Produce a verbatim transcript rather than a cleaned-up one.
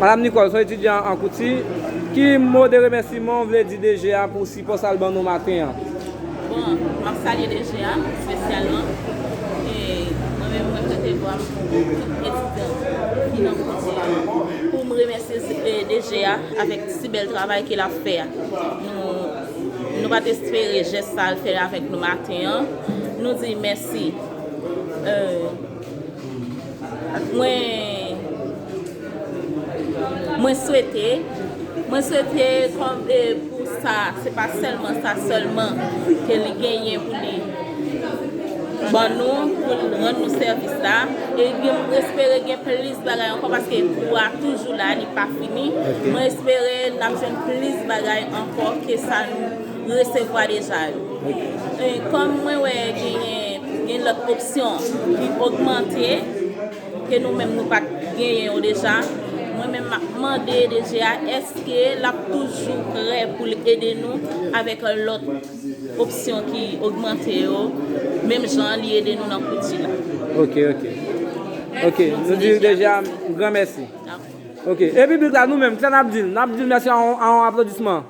Madam Nicole, se yon etidyan an kouti. Ki mo de remèsiman w vle di DG a pou sipò sa l ban nou maten an? Bon, m ap salye DG a espesyalman. E mwen menm, mwen prete vwa m pou tout etidyan ki nan kouti an, pou m remèsye DG a avèk si bèl travay ke l ap fè a. Nou, nou pa t espere jès sa l fè avèk nou maten an. Nou di mèsi. Mwen Mwen swete, mwen swete kòm e pou sa, se pa sèlman sa sèlman ke li genyen pou li ban nou, pou l rann nou sèvis la. E gen, mwen espere gen plis bagay ankò paske kou a toujou la, li pa fini. Mwen espere n ap jwenn plis bagay ankò ke sa nou resevwa deja yo. E kòm mwen wè genyen gen lòt opsyon ki ogmante, ke nou menm nou pa t genyen yo deja. Mwen menm m ap mande DG a èske l ap toujou prè pou l ede nou avèk lòt opsyon ki ogmante yo, menm jan li ede nou nan kouti la. Ok, ok. Ok, nou di DG a gran mèsi. Ok, e piblik la nou menm, kisa n ap di l? N ap di l mèsi a yon, a yon aplodisman.